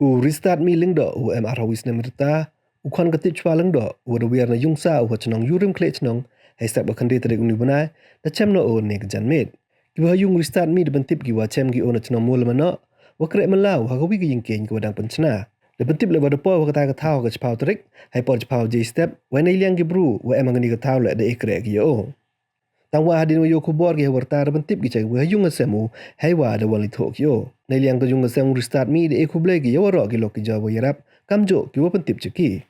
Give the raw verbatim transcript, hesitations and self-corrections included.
U Ristad Mi Lyngdoh, u em arphaw wi snem rta, u khon ka Tipchpa Lyngdoh, u da wiar na Yungsa, u ha chnong Yurim Khleh Chnong, hei step ka khyndai tarik uni u bnai, da chem noh u ne ka janmiet. Kiwa ha yung Ristad Mi da pyntip ki wa chem ki u na chnong Mawlamanoh, wa kreh mylla u ha kawi ka yingkieñ kawa dang pynchna. Da pyntip leh wa da poi u ha katai ka thaw ha ka chiphaw tarik, hei por chiphaw jai step, wei neiliang ki bru wa em ha kani ka thaw leh da e kreh ki ya u. Tangwa hadien wa yoh khubor ki heiwa rta da pyntip ki cha kiwa ha yung ha sem u, heiwa da wan li thoh ki u. Neiliang ka yung ka sem u Ristad Mi da e khublei ki ya waroh ki lok ki jor wa yarap, kamjooh kiwa pyntip cha ki.